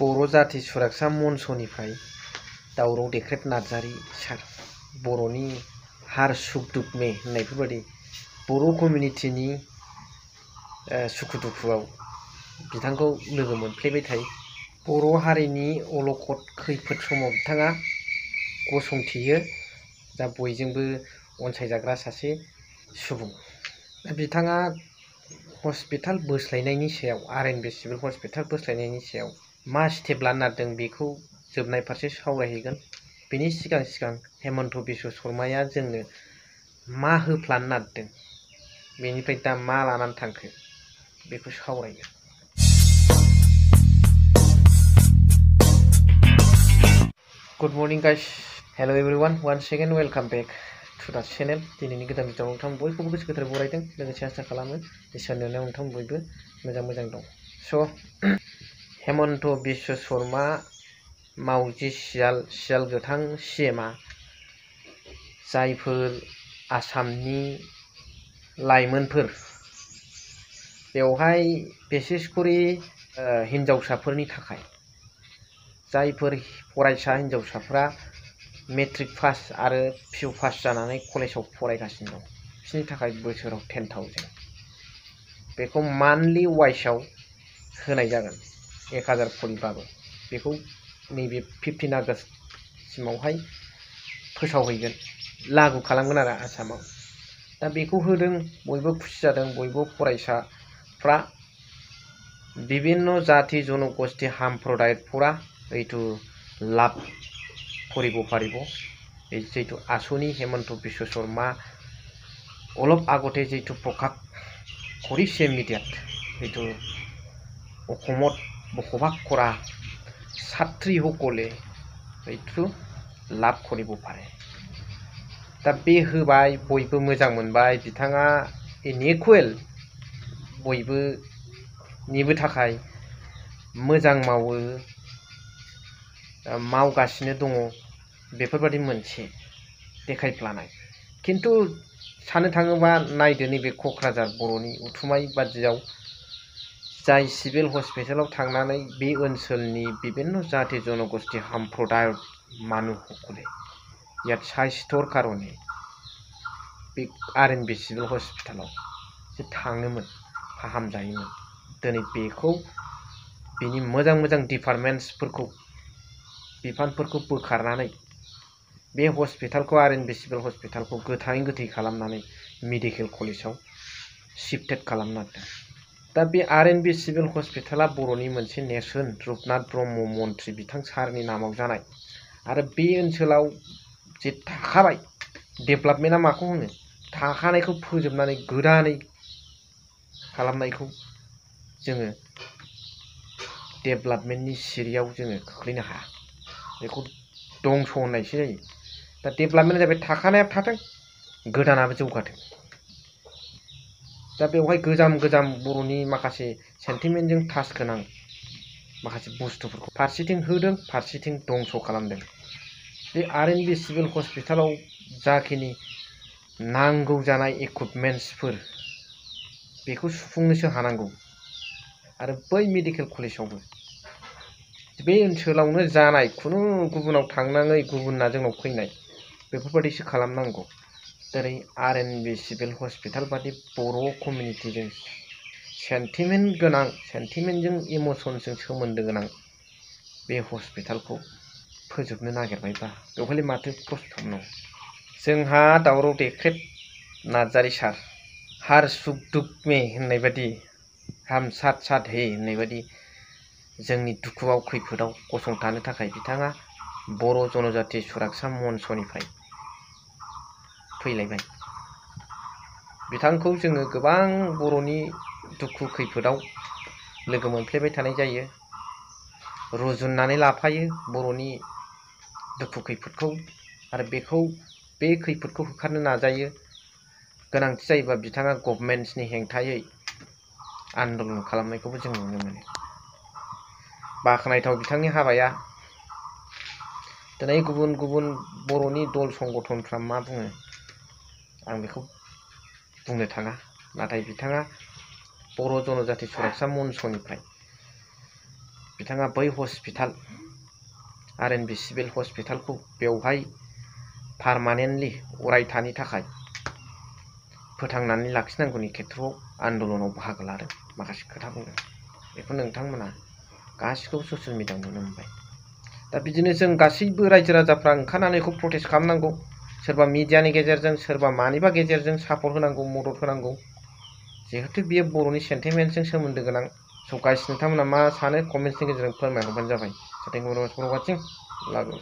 बर' जाथि सुरक्षा मन्चनिफ्राय दावराव देख्रेब नार्जारि सार बर'नि हार सुख दुख मे होननायफोरबायदि बर' कमिउनिटिनि सुखु दुखुआव बिथांखौ लोगो मोनफ्लेबाय थायो। बर' हारिनि अलखद खैफोद समाव बिथाङा गसंथेयो। दा बयजोंबो अनसायजाग्रा सासे सुबुं। बिथाङा हस्पिटाल बोस्लायनायनि सायाव आरएनबि सिभिल हस्पिटाल बोस्लायनायनि सायाव मा स्टेप लानो नागिरदों बेखौ जोबनाय फारसे सावरायहैगोन। बेनि सिगां हेमन्त बिश्व शर्माया जोंनो मा होफ्लानो नागिरदों बेनिफ्राय दा मा लानानै थांखो बेखौ सावरायगोन। Good morning guys, hello everyone, once again welcome back to the channel. दिनैनि गोदान भिडिअ'आव नोंथां बयखौबो गोसो गोथारै बरायदों। लोगोसे आसा खालामो इसोरनि अननायाव नोंथां बयबो मोजां दं। हेमन्त बिश्व शर्मा मावजि सियाल गोथां CMआ जायफोर आसामनि लाइमोनफोर बेवहाय बिसेसकरि हिनजावसाफोरनि थाखाय जायफोर फरायसा हिनजावसाफ्रा मेट्रिक पास आरो PU पास जानानै कलेजाव फरायगासिनो दं बिसोरनि थाखाय बोसोराव 10,000 बेखौ मान्थलि वाइसआव होनाय जागोन। 1000 खरिबाबो बेखौ नैबे 15 आगष्टसिमावहाय फोसावहैगोन, लागु खालामगोन आरो आसामाव। दा बेखौ होदों, बयबो खुसि जादों। बयबो फरायसाफ्रा विभिन्न जाति जनगोष्ठी सम्प्रदायफोरा এইটো লাভ কৰিব পাৰিব। এই যিটো আঁচনি হেমন্ত বিশ্ব শৰ্মা অলপ আগতে যিটো প্ৰকাশ কৰিছে মিডিয়াত, এইটো অসমত বসবাস কৰা ছাত্ৰীসকলে এইটো লাভ কৰিব পাৰে। दा बे होबाय, बयबो मोजां मोनबाय। बिथाङा इनेकुवेल बयबोनिबो थाखाय मोजां मावगासिनो दङ, बेफोरबायदि मोनसे देखायफ्लानाय। खिन्थु साननो थाङोबा नायदो, नैबे क'क्राझार बर'नि उथुमाय बादियाव जाय सिभिल हस्पिटालाव थांनानै बे ओनसोलनि विभिन्न जाति जनगोष्ठी सम्प्रदाय মানুহসকলে ইয়াত স্বাস্থ্যৰ কাৰণে बे आरएनबि सिभिल हस्पिटालाव जे थाङोमोन, फाहामजायोमोन। दिनै बेखौ बिनि मोजां डिपार्टमेन्ट्सफोरखौ बिफानफोरखौ बोखारनानै बे हस्पिटालखौ आरएनबि सिभिल हस्पिटालखौ गोथै खालामनानै मेडिकेल कलेजाव शिफ्टेड खालामनो नागिरदों। दा बे आरएनबि सिभिल हस्पिटाला बर'नि मोनसे नेरसोन, रुपनाथ ब्रह्म मन्त्रि बिथां सारनि नामाव जानाय। आरो बे ओनसोलाव जे थाखाबाय, डेभेलपमेन्टआ माखौ होनो, थाखानायखौ फोजोबनानै गोदानै खालामनायखौ जोङो डेभेलपमेन्टनि सिरियाव जोङो खोख्लैनो हाया, बेखौ दंस होननायसो जायो। दा डेभेलपमेन्टआ जाबाय थाखानाया थाथों, गोदानाबो जौगाथों। दा बेवहाय गोजाम बर'नि माखासे सेन्टिमेन्टजों टाच गोनां माखासे बुस्थुफोरखौ फारसेथिं होदों, फारसेथिं दंस खालामदों। बे आरएनबि सिभिल हस्पिटालाव जाखिनि नांगौ जानाय इकुइपमेन्ट्सफोर बेखौ सुफुंनोसो हानांगौ। आरो बै मेडिकेल कलेजावबो बे ओनसोलावनो जानाय, खुनु गुबुनाव थांनाङै, गुबुना जोंनाव फैनाय, बेफोरबायदिसो खालामनांगौ। जेरै आरएनबि सिभिल हस्पिटाल बादि बर' कमिउनिटिजों सेन्टिमेन्ट गोनां, सेन्टिमेन्टजों इमसनजों सोमोन्दो गोनां बे हस्पिटालखौ फोजोबनो नागिरबायबा बेवहायलाय माथो प्रब्लेम दं। जोंहा दावराव देख्रेब नार्जारि सार हार सुख दुख मे होननाय बायदि, हम साथ साथ हे होननाय बायदि जोंनि दुखुआव खैफोदाव गसंथानो थाखाय बिथाङा बर' जनजाति सुरक्षा मन्चनिफ्राय फैलायबाय। बिथांखौ जोङो गोबां बर'नि दुखु खैफोदाव लोगो मोनफ्लेबाय थानाय जायो, रुजुननानै लाफायो बर'नि दुखु खैफोदखौ। आरो बे खैफोदखौ होखारनो नाजायो। गोनांथि जायोबा बिथाङा गभर्नमेन्टनि हेंथायै आन्दलन खालामनायखौबो जों नुनो मोनो। बाख्नायथाव बिथांनि हाबाया। दिनै गुबुन बर'नि दल संगठनफ्रा मा बुङो आं बेखौ बुंनो थाङा, नाथाय बिथाङा बर' जनजाति सुरक्षा मन्चनिफ्राय बिथाङा बै हस्पिटाल आरएनबि सिभिल हस्पिटालखौ बेवहाय पारमानेन्टलि अरायथानि थाखाय फोथांनानै लाखिनांगौनि खेथ्रआव आन्दलनाव बाहागो लादों, माखासे खोथा बुंदों। बेखौ नोंथांमोना गासिखौबो ससियेल मिडियाआव नुनो मोनबाय। दा बिदिनो जों गासैबो रायजो राजाफ्रा ओंखारनानै बेखौ प्रटेस्ट खालामनांगौ। सोरबा मिडियानि गेजेरजों, सोरबा मानिबा गेजेरजों सापर्ट होनांगौ, मदद होनांगौ। जिहेतु बेयो बर'नि सेन्टिमेन्टजों सोमोन्दो गोनां। स' गाइस, नोंथांमोना मा सानो कमेन्ट्सनि गेजेरजों फोरमायहरबानो जाबाय। थेंक इउ भेरि माच फर वाचिं। लाभ इउ।